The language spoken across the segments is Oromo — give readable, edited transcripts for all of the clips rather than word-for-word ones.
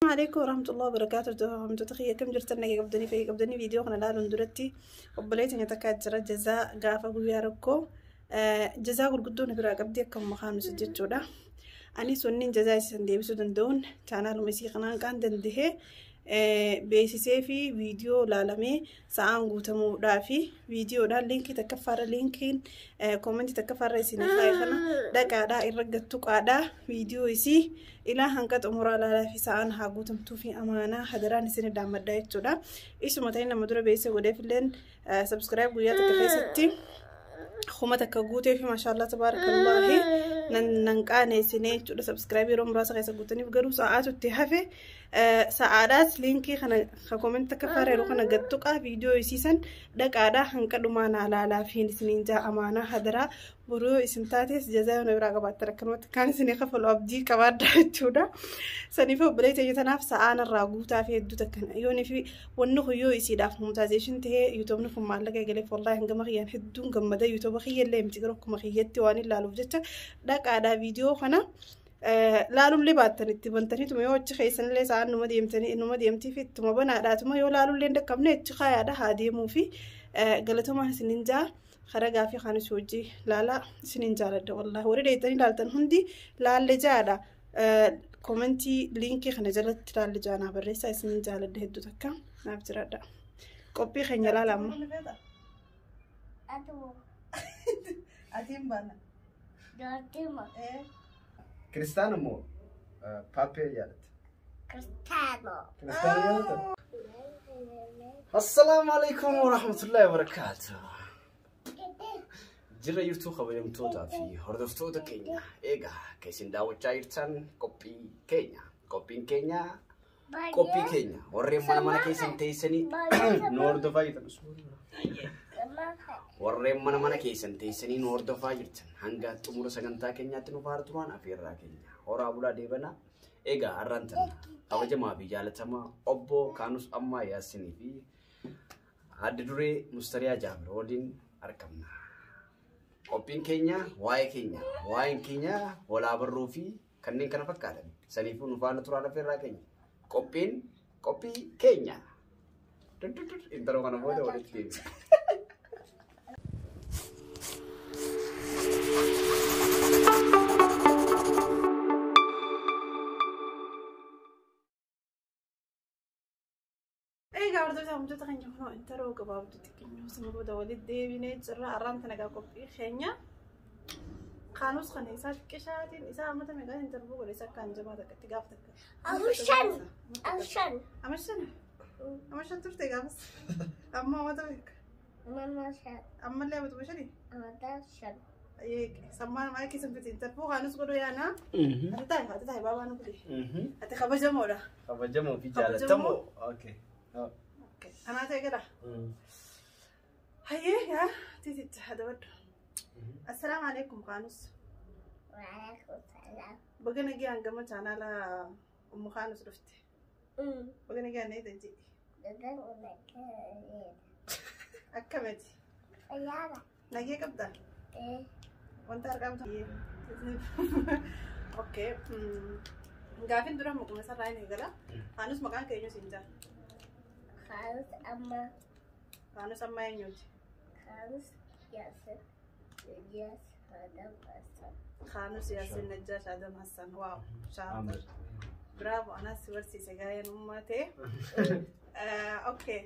Alaikum warahmatullahi wabarakatuh. Hordoftoota kiyya, akkam jirtan? Nagaa qabdanii, fayyaa qabdanii? Viidiyoo kana ilaaluun duratti obboleettiin takkaa jira, jazaa gaafa guyyaa rakkoo jazaa gurguddoo na biraa qabdi akkuma kaanus jechuudha. Anis wanni jazaa isin deebisuu danda'uun chaanaaluma isii kanaan kaan dandahee beeksisee fi viidiyoo ilaalamee sa'aan guutamuudhaa fi viidiyoodhaan liinkii takkaffaarra, liinkiin koomentii takkaffaarra isin kaa'e kana dhaqaadhaa irra gattuqaadhaa, viidiyoo isii ilaa hanga xumuraa ilaalaa fi sa'aan haa guutamtuu fi amaanaa hadaraan isin daammadhaa jechuudha. Isuma ta'in nama dura beeksisa godheef illeen subscribe guyyaa takka keessatti 1000 guutee fi maashaallah tabaarakallaahi nan qaaneessinee jechuudha. Subscribe yeroo muraasa keessa guutaniif garuu sa'aatu itti hafe. Sa'aadhaas liinkii kana koomentii takka faara yeroo kana gattuqaa, viidiyoo isiisan dhaqaadhaa hanga dhumaa naa laalaa fi isiniin jaa. Amaanaa hadaraa boruu isin taates jazaa yoo biraa qabaattan akkanumatti kaan isinii kafalu abdii qabaadha jechuudha. Saniif obboleettii tanaaf sa'aan irraa guutaa fi hedduu takka yoonii fi wanni kun yoo isiidhaaf monetization ta'ee yuutuubni kun maallaqa eegaleef, wallaahi hangama kiyyaan hedduun gammada. Yuutuuba kiyyallee miti, garuu akkuma kiyyatti waan ilaaluuf jecha dhaqaadhaa viidiyoo kana laalullee baattan itti bantaniituma yoo achi keessanillee sa'aan numa deemtanii numa deemtii fi ittuma banaadhaatuma yoo laalullee hin dhaqqabne achi kaayaadha haa deemuu fi galatomaan isinin jaa. Karaa gaafii kaanis hojii laalaa isinin jaaladha. Wallaahi warri dheettanii laaltan hundi laalle jaadha. Koomentii liinkii kana jalatti laalle jaanaa barreessaa. Isinin jaaladha hedduu takka, naaf jiraadha. Qophii keenya laala amma. Aduu. Atiin baana. Doortima. Kiristaana moo paappee jaalatta? Kiristaano. Kiristaana jaalatta? Assalaamu alaikum warahmatullahi wabarakaatuh. Jirra jirtuu, kabajamtootaa fi hordoftoota keenya? Egaa kan isin daawwachaa jirtan qophii keenya. Qophiin keenya qophii keenya. Warreen mana mana keessan teessanii nu hordofaa jirtan. Warreen mana mana keessan teessanii nu hordofaa jirtan, hanga xumura sagantaa keenyaatti nu faana turaan afeerraa keenya. Horaa bulaa deebanaa. Egaa har'aan tana kabajamaa fi jaalatamaa obbo Kaanus Ammaa Yaasinii fi adda duree Mustariyaa Jaabir waliin argamna. Qophiin keenya waa'ee keenya, waa'een keenya walaa barruu fi kanneen kana fakkaatan. Saniifuu nu faana turaan afeerraa keenya. Qophiin qophii keenya. Intala kana booda walitti deebina. Egaa hordoftoota wantoota keenya, kunoo intaloo gabaabduu xiqqeenyoo sana booda walitti deebinee jirra. Har'aan tana egaa qophii keenya Kaanus kana isaa xiqqishaatiin isaa ammata meeqaan interview godhe, isa akkaan jabaa takkatti gaafa takka. 4 5 4 5. Ama 5? Ama 5 turte gaafas. Amma amata meeqa? Nama 5. Ammallee amatuma 5? Amata 5. Sammaan maal keessan fite interview Kaanus godhu yaana. Ati taa'e, ati taa'e, baabaa nu godhe. Ati kabajamoodha. Kabajamoo fi jaalatamoo. Okay. Anaa ta'e gada. Hayyee, yaa titicha hadabadhu. Assalaamu alaikum, Kaanus. Waalaikum salaam. Baga nagaan gama chaanaala Ummu Kaanus dhufte. Baga nagaan na jedhi. Dadan unakee. Akkamati? Fayyaadha. Nagee qabdaa? Eh. Wanta harkaa qabdu. Okay. Gaafin dura maquma sarraa inni eegala. Kaanus, maqaan kee eenyu siin jaa? Kaanus amma. Kaanus amma eenyuti? Kaanus Yaasin. Yes. Adam Hassan. Kaanus Yaasin Najjaash Adam Hassan. Wow. Shaabar. Bravo. Anas si barsiise gaa'een ummaa ta'e. Okay.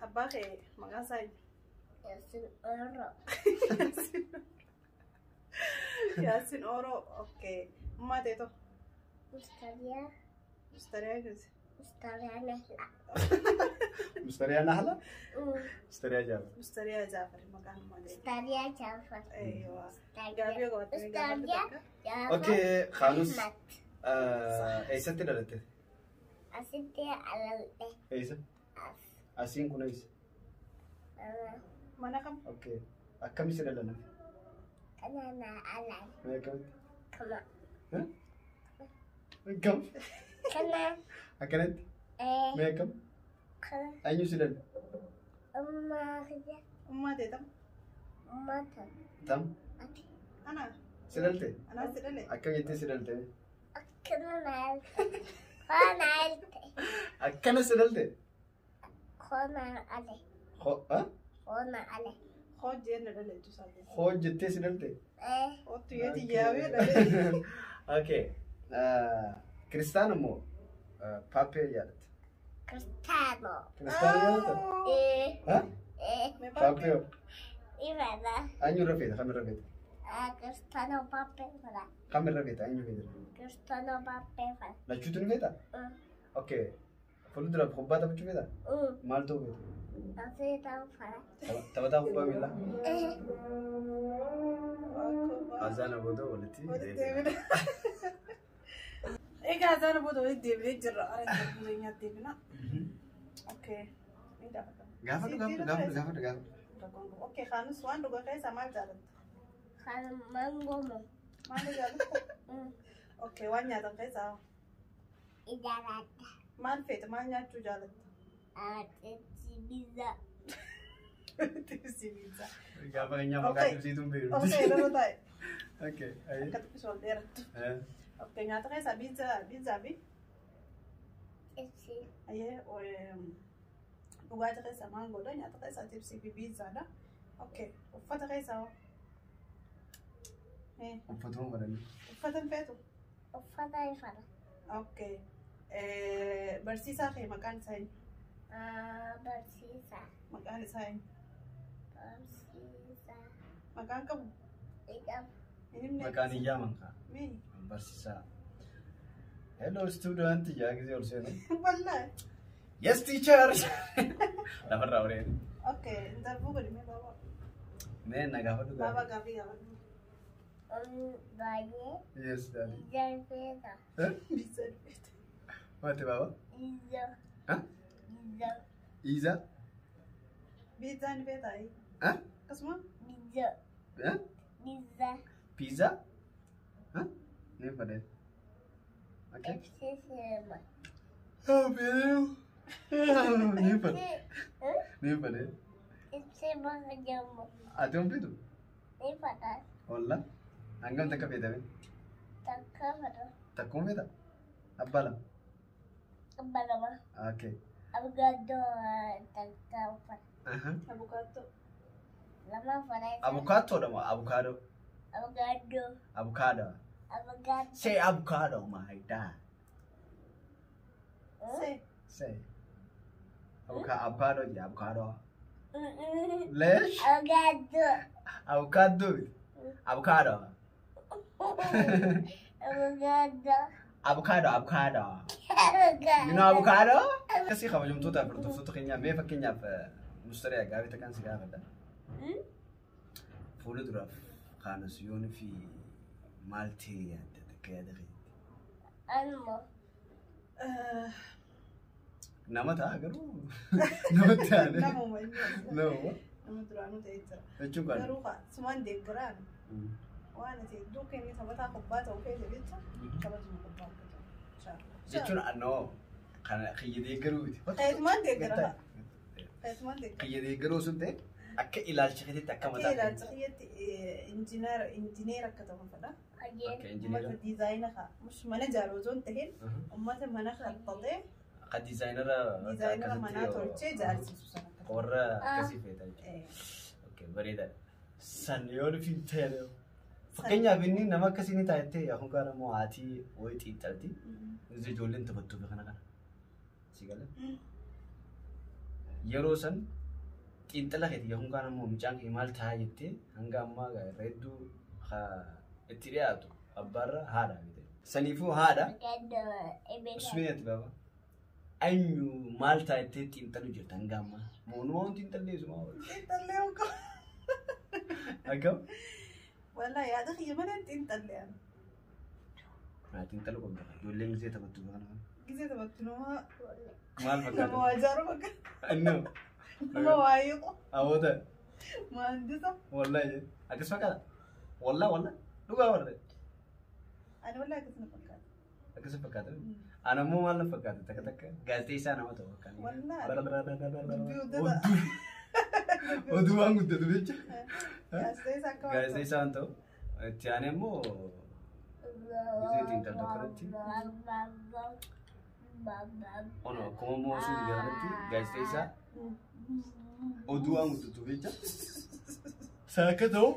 Abbaa kee maqaan isaa eenyu? Yaasin Oro. Yaasin Oro. Okay. Ummaa ta'e tokko. Mustariyaa. Mustariyaa eenyuti? Mustariyaa Nahla. Mustariyaa Nahla? Mustariyaa Jaafar. Mustariyaa Jaafar maqaan ummaa ta'e. Mustariyaa Jaafar. Eeywa. Gaafii yoo qabatte gaafadhu Mustariyaa takka. Jaafar. Okay, Kaanus. Ahmad. Eessatti dhalatte? Asitti alalde. Eessa? As. Asiin kun eessa? Mana kam? Okay. Akkamitti dhalanne? Kana na alal. Mee akkamitti? Kama. Akkam? Kana. Akkanatti? Eh. Mee akkam? Kana. Eenyu si dhale? Ummaa kiyya. Ummaa ta'e tam. Ummata. Tam? Ati. Ana. Si dhalte? Anaa si dhale. Akkam jettee si dhalte? Akkana na alte. Kana alte. Akkana si dhalte? Koona ale. Koona ale. Hojii na dhale jechuudha. Hoo jettee si dhalte? Otu yeeti yaabee dhale. Okay. Kiristaana moo Paappee jaalatta? Kiristaano. Kiristaana jaalatta? Paappee hoo? Ifadha. Eenyurra feeta? Kamirra feeta? Kiristaano Paappee fadha. Kamirra feeta? Eenyu feeta? Kiristaano Paappee fadha. Lachuutu ni feeta? Okay. Fuulduraaf kubbaa taphachuu feeta? Maal ta'uu feeta? Taphataa fadha. Taphataa kubbaa miilaa? Azaana booda walitti deebina. Egaa azaana booda walitti deebinee jirra. Ara deebina. Okay. Gaafadhu gaafadhu gaafadhu gaafadhu gaafadhu. Okay, Kaanus waan dhugaa keessaa maal jaalatta? Kan maangoo moo? Maal jaalatta? Okay, waan nyaatan keessaa Ijaaraadha. Maal feeta? Maal nyaachuu jaalatta? Xibsi biizaa. Xibsi biizaa. Gaafa keenyaa maqaa xibsiituun beeku. Okay, nama taa'e. Okay. Akka xiqqisoo ol dheerattu. Okay, nyaata keessaa biizaa biizaa fi Xibsi. Ayyee dhugaatii keessaa maangoodha. Nyaata keessaa xibsii fi biizaadha. Okay, uffata keessaa hoo? Uffatuma godhanii. Uffata hin feetu? Uffata hin fedha. Okay. Barsiisaa kee maqaan isaa eenyu? Barsiisaa. Maqaan isaa eenyu? Barsiisaa. Maqaan qabu? Hin qabu. Hin himne? Maqaan hin yaaman kaa. Mee? Barsiisaa. Hello student yaa gisee ol seenu. Wallaahi. Yes teacher. Lafarraa horeen. Okay, darbuu godhi mee baabaa. Mee na gaafadhu Baabaa gaafadhu. gaaffii gaafadhu. Baay'ee. Yes daddy. Ija feeta. Biizaa feeta. Maati baaba? Ija. Ija. Iza? Biizaa ni feetaa? Akkasuma? Ija. Ija. Pizza? Ni fedhe. Okay. Xibsi seema. Oh, beeku. Ni fedhe. Ni fedhe. Xibsi bakka jedhamu. Ati hin feetu? Ni fedha. Walla. Hangam takka feetame? Takka fedha. Takkuma feeta? Abbaa lama? Abbaa lama. Okay. Abukaatoo takka fedha. Abukaatoo. Lama fedha. Abukaattoodha moo abukaadoo? Abukaatoo. Abukaadoo. Abukaatoo. Say avocado, my dad. Say. Say. Avocado, yeah, avocado. Lesh? Avocado. Avocado. Avocado. Avocado. Avocado, avocado. You know avocado? Akkasii kabajamtoota hordoftoota keenyaa mee fakkeenyaaf mustariyaa gaafii takkaan si gaafadha. Fuula duraaf Kaanus yoon fi maal ta'e yaadda takka yaada keetti? Anuma. Nama ta'a garuu namatti taane. Namuma inni. Namuma. Nama duraanuu ta'ee jira. Jechuun kan. Garuu sumaan deeggaraan waan ati hedduu kennee taphataa kubbaa ta'uu feete jecha taphatuma kubbaa akka ta'u. Jechuun annoo kana kiyya deeggaruu miti. Feetumaan deeggara. Feetumaan deeggara. Kiyya deeggaruu sun ta'e akka ilaalcha keetitti akka Akka mataa. ilaalcha kiyyatti injineera akka ta'u fedha. Akka injineera. Uummata diizaayina haa. Mana ijaaru osoo hin ta'in uummata mana kalqatee Akka diizaayinara diizaayinara manaa tolchee ijaarsisu sana akka ta'u. Warra akkasii feeta jechuudha. Okay, bareedaadha. San yoo nufi hin ta'e fakkeenyaaf inni nama akkasii ni taa'ettee yaa kun kaan immoo haatii wayii xiinxalti. Inni ijoolleen taphattuuf kana kana. Si gala? Yeroo san xiinxala keeti yaa kun kaan immoo mucaan kee maal ta'a jettee hanga ammaa irra hedduu itti dhiyaatu abbaarra haadha miti. Saniifuu haadha. Usmiinati baaba. Eenyu maal ta'a jettee xiinxalu jirta hanga ammaa? Moonuma wanti xiinxallee suma. Xiinxallee hoo Akkam? Wallaahi yaada kiyya mana xiinxallee ani. Xiinxaluu qabda. Ijoolleen gisee taphattu kana kana. Gisee taphattu nama Maal nama fakkaata? waa ijaaru fakkaata. Innoo. Nama waa hiiku. Hawwata. Maandisa. Wallaahi akkas fakkaata. Wallaa wallaa dhugaa warra. Ani wallaahi akkas na fakkaata. Akkas fakkaata. Ana immoo maal na fakkaata takka takka gaazexeessaa nama ta'u akkaan. Wallaahi. Dubbii guddata. Oduu waan guddatu jecha. Gaazexeessaa akka waan ta'u. Gaazexeessaa waan ta'u. Itti aanee immoo gisee xiinxaltu akkanatti. Ono akkuma immoo osoo biyya kanatti gaazexeessaa oduu waan guutuuf jecha. Saaka ta'u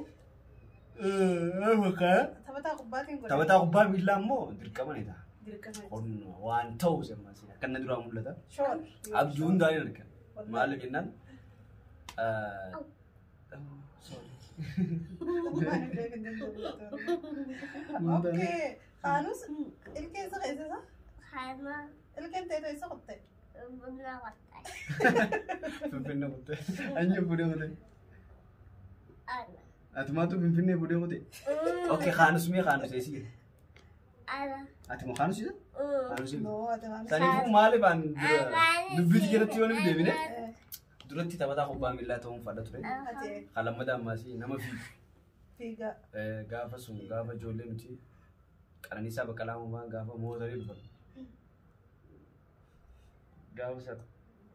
Taphataa kubbaatiin godhe. Taphataa kubbaa miillaa immoo dirqama ni ta'a. Dirqama. Kun waan ta'u semmas akkana duraa mul'ata. Shoor. Abjuu hundaa ni arga. Maaliif jennaan? Okay. Kaanus ilkee isa keessa isa? Kana. Ilkeen ta'e isa qotte. Buna qotte. Finfinnee qotte. Anyi fuudhee qotte. Ana. Ati maatu Finfinnee fuudhee qotte. Okay, kaanus mee kaanus eessi? Ana. Ati moo kaanus isa? Kaanus isa. No, ati kaanus. Saniifuu maaliif aan dubbiitti jalatti yoo nuti deebine duratti taphataa kubbaa miillaa ta'uun fadha ture. Ati Kan ammaas nama fiigu. fiigaa. Gaafa sun gaafa ijoollee nuti Qananiisaa Baqqalaa Uumaa gaafa mootarii dhufan. Gaafa sana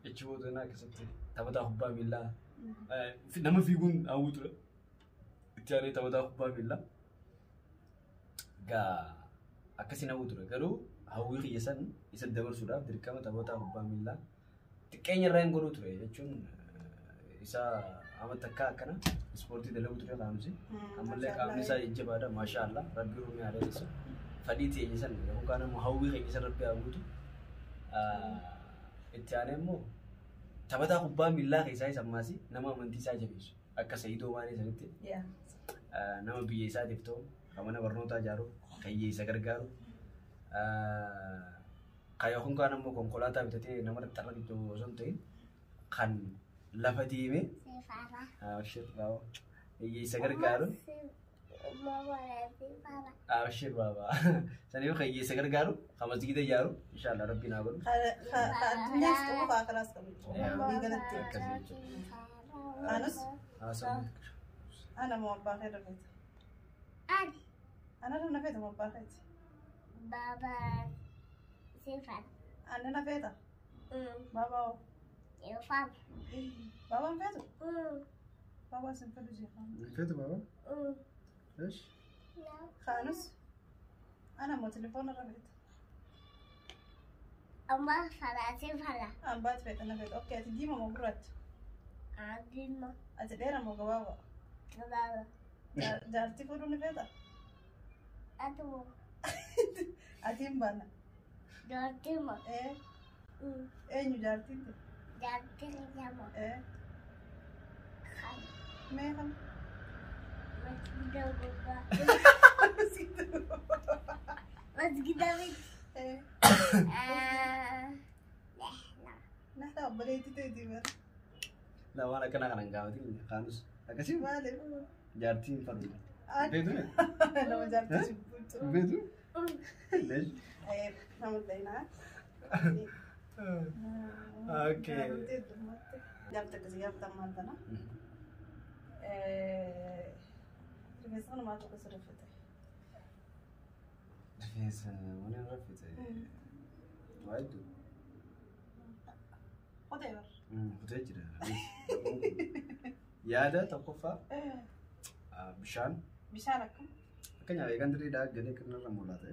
jechi bootanaa keessatti taphataa kubbaa miillaa nama fiiguun hawwii ture. Itti aanee taphataa kubbaa miillaa. Gaa akkasiin hawwii ture garuu hawwii kiyya san isa dabarsuudhaaf dirqama taphataa kubbaa miillaa xiqqeenya irraa hin godhuu ture jechuun isa amma takka akkana ispoortii dalaguu ture qaamsi. Ammallee qaamni isaa jajjabaadha maasha Allah rabbi rumii haa dheeressu. Fadhii teenya san yookaan immoo hawwii keenya san rabbi haa guutu. Itti aanee immoo taphataa kubbaa miillaa keessaa isa ammaas nama amantii isaa jabeessu akka Saayidoo Maanee sanitti nama biyya isaatiif ta'u kan mana barnootaa ijaaru kan hiyyeessa gargaaru kan yookaan kaan immoo konkolaataa bitatee nama xarra gidduu osoo hin ta'in kan lafa deemee Sifara. abshir baaba hiyyeessa gargaaru Sifara. abshir baaba saniif kan hiyyeessa gargaaru kan masgiida ijaaru inshallah rabbiin haa godhu. Addunyaas qabu ka akiraas qabu. Walii galatti. Akkasii jechuudha. Kaanus Haasawuu. ana moo abbaa kee rafeeta? Ani. Ana na feeta moo abbaa keeti? Baba. Sifara. Ana na feeta? Baabaa hoo? Sifara. Baabaan feetu? Baabaa sin fedhu jeeqama. Feetu baaba? Eesh. Kaanus ana moo telefoona irra feeta? Amma fara sifara. Ambaati feeta na feeta. Okay, ati diimaa moo gurraacha? Adima. Ati dheeraa moo gabaabaa? Baba. Jaartii fuudhuu ni feeta? Atu. Ati hin baana. Dordima. Ee, eenyu jaartiin ta'e? Dordima. Ee, Kan. mee kam? Masgida gubbaa. Masgida miti. Ee, nahda obboleettii ta'eeti bara. La waan akkana kana hin gaafatin kaanus akkasii Maaliif? jaartii hin fadhu. Ani Feetu nama jaartii jibbuutu. feetu? Leesh. Ee, nama ta'inaa. Okay. Gaafta akkasii gaafta ammaan tana. Rifeensa kana maaltu akkas rifate? Rifeensa waan hin raffite. Waa hedduu. Qotee bara. Kutee jira. Yaada tokkoffaa bishaan. Bishaan akkam? Fakkeenyaaf eegan diriidhaa galee kan irra mul'ata.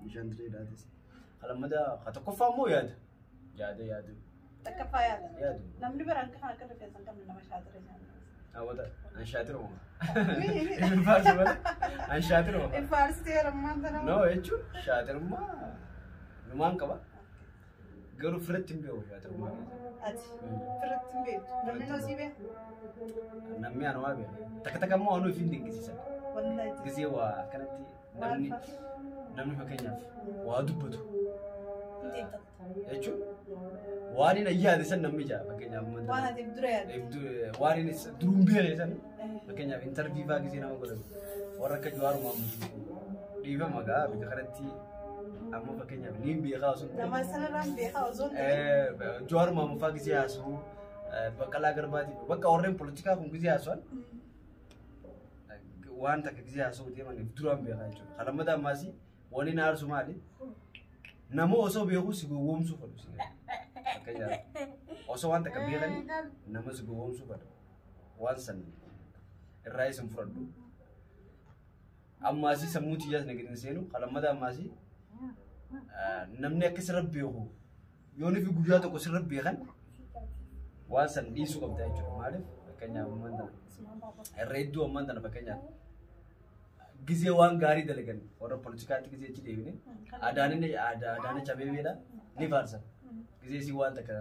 Bishaan diriidhaatis. Kalamada tokkoffaa immoo yaada. Yaada yaadu. Takkaffaa yaada. Yaadu. Namni biraan kan akka rifeensa hin qabne nama shaatira jedhama. Hawwata. An shaatiruma. Hin faarsu malee. An shaatiruma. Faarsitee ammaan tana. No jechuun shaatirummaa numaan qaba. Garuu firatti hin beeku shaatirummaa. Ati firatti hin beektu. Namni noosii beeku. Namni anumaa beeka. Takka takka immoo anuu ofiin dinqisiisan. Wallahi. Gisee waa akkanatti namni namni fakkeenyaaf waa dubbatu Hin xiinxaltu. jechuun waan inni yaade san namni jaa fakkeenyaaf Waan ati dura yaadde. waan inni duruun beekne san fakkeenyaaf intarvii fa'aa gisee nama godhatu warra akka Jawaar Mohaammed dhiifama gaa bika kanatti amma fakkeenyaaf niin beekaa osoo hin ta'in Nama sanarraan beekaa osoo hin ta'in. Jawaar Mohaammed fa'aa gisee haasa'u Baqqalaa Garbaatiif bakka warreen poolitikaa kun gisee haasa'an waan takka gisee haasa'u deemaniif duraan beekaa jechuudha. Kan lammataa ammaas wanni na aarsu maali? Nama osoo beekuu si gowwoomsuu fedhu si fakkeenyaaf osoo waan takka beekanii nama si gowwoomsuu fedhu waan san irraa isin fudhadhu. Ammaasii sammuu xiyyaas na gadi hin seenu kan lammataa ammaasii namni akka sirra beeku Yoonii fi guyyaa tokko sirra beekan waan san dhiisuu qabda jechuudha. Maaliif fakkeenyaaf ammaan tana irra hedduu ammaan tana fakkeenyaaf gizee waan gaarii dalagan warra poolitikaatti gizee achi deebine Adaanech Abeebeedha ni faarsan. Gizee isin waan takka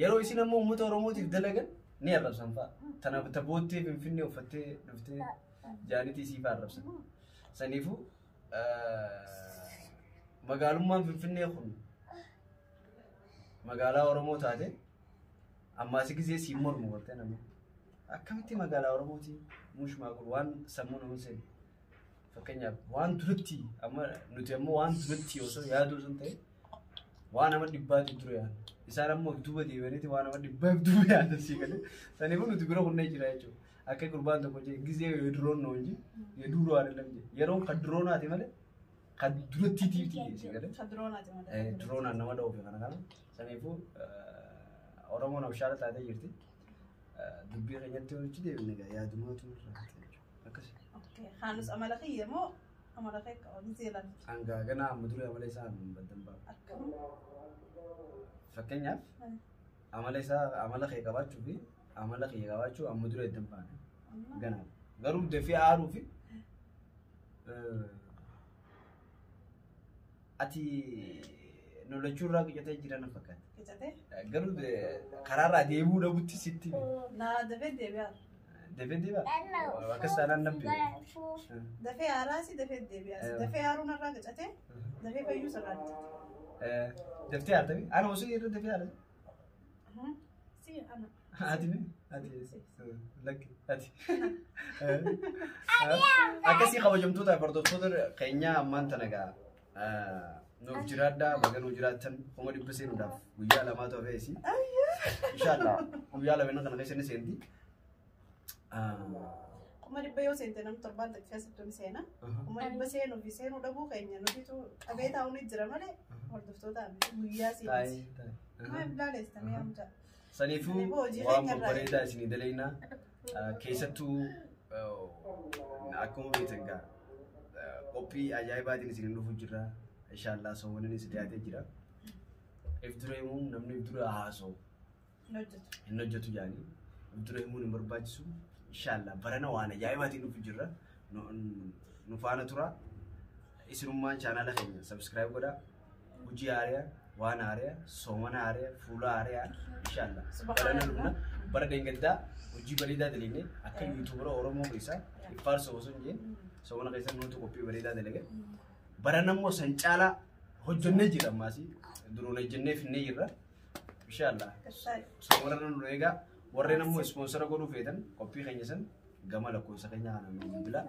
yeroo isin ammoo uummata Oromootiif dalagan ni arrabsan fa'a. Tana taboottee Finfinnee uffattee dhuftee jaanitii isii fa'a arrabsan. Saniifuu magaalummaan Finfinnee kun magaalaa Oromoo taate ammaas gizee siin mormu gartee namni. Akkamitti magaalaa Oromooti mush maaqul waan sammuu nama seenu. Fakkeenyaaf waan duratti amma nuti ammoo waan duratti osoo yaaduu sun ta'e waan nama dhibbaatti dura yaadu. Isaan ammoo duuba deebi'aniiti waan nama dhibbaaf duuba yaadan sii galee. Saniifuu nuti bira kunnee jira jechuudha. Akka gurbaan tokko jee gizee የድሮን ነው እንጂ የዱሮ አይደለም እንጂ yeroon kan duroonaati malee kan durattiitiiti sii galee. Kan duroonaati malee. Diroonaan nama dha'uuf kana kana. Saniifuu Oromoon abshaala taatee jirti. Dubbii keenyatti hojii deebine egaa yaadumaatu irraa jechuudha. Akkasi. Kaanus amala kiyya moo amala kee qaba gisee lafa. Hanga ganaa amma duree amala isaa baddan ba'a. Akkam. Fakkeenyaaf amala isaa amala kee qabaachuu fi amala kiyya qabaachuu amma duree addan baana. Ganaa. Garuu dafee aaruu fi ati lolachuu irraa qicatee jiran fakkaata. Qicatee? Garuu karaarraa deebuu dhabutti sitti Naa dafee deebi'a. dafee deebi'a. Akkas taanaan nan beeku. Dafee haaraasi dafee deebi'a. Dafee haaruun irraa qicatee dafee fayyuu irraa qicate. Daftee haartami? Ana osoo irra dafee haarate. Si ana. Ati mee? Ati lakki ati. Akkasii kabajamtoota hordoftoota keenyaa ammaan tana gaa nuuf jiraadhaa baga nuuf jiraattan 100,000 seenuudhaaf guyyaa lamaatu hafeesi. Inshaallah guyyaa lameen kana keessa ni seenti. 100,000 yoo seente namni torbaan takka keessattuu ni seena. 100,000 seenuu fi seenuu dhabuu keenya nutitu qabee taa'uun ni jira malee hordoftoota guyyaa seenti. Maal ilaaleessitanii amta? Saniifuu Saniifuu hojii waan keenya irraa babbareedaa isinii dalaynaa keessattuu akkuma beektan gaa qophii ajaa'ibaatiin isin dhufu jira. Inshaallah soowwaninis dhiyaatee jira. If dura himuun namni if dura haasa'u Hin hojjetu. hin hojjetu jaanii if dura himuun hin barbaachisu. Inshaallah barana waan ajaa'ibaatiin dhufu jira. Nu faana tura. Isinummaan chaanaala keenya subscribe godhaa. Hojii haariyaa, waan haariyaa, soomana haariyaa, fuula haariyaa inshaallah. Barana dhufna. Bara deengaddaa hojii bareedaa dalagne akka yuutuubara Oromoo keessaa iffaarsoo osoo hin jeen soomana keessa nuti qophii bareedaa dalage. Barana immoo san caalaa hojjennee jira ammaasii duruun hojjennee finnee jirra. Inshaallah. Soomana nu eegaa warreen ammoo ispoonsara godhuu feetan qophii keenya san gama lakkoofsa keenya kana nu bilbila.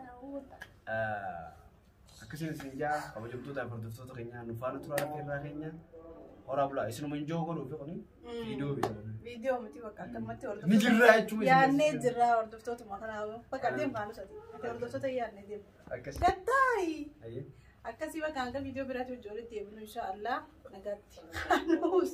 Akkasiin isin jaa kabajamtoota fi hordoftoota keenya nu faana turaa irraa keenya horaa bulaa isinuma injoo godhuu fi kuni viidiyoo bitaa. Viidiyoo miti bakka akkamatti Ni jirraa jechuun Yaannee jirraa hordoftootuma kanaaf bakka deemu kaanus ati. Ati hordoftoota yaannee deemu. Akkasii. Gattaayi! Ayyee. Akkasii bakka hanga viidiyoo biraatti hojii walitti deebinu inshaallah nagaatti. Kaanus.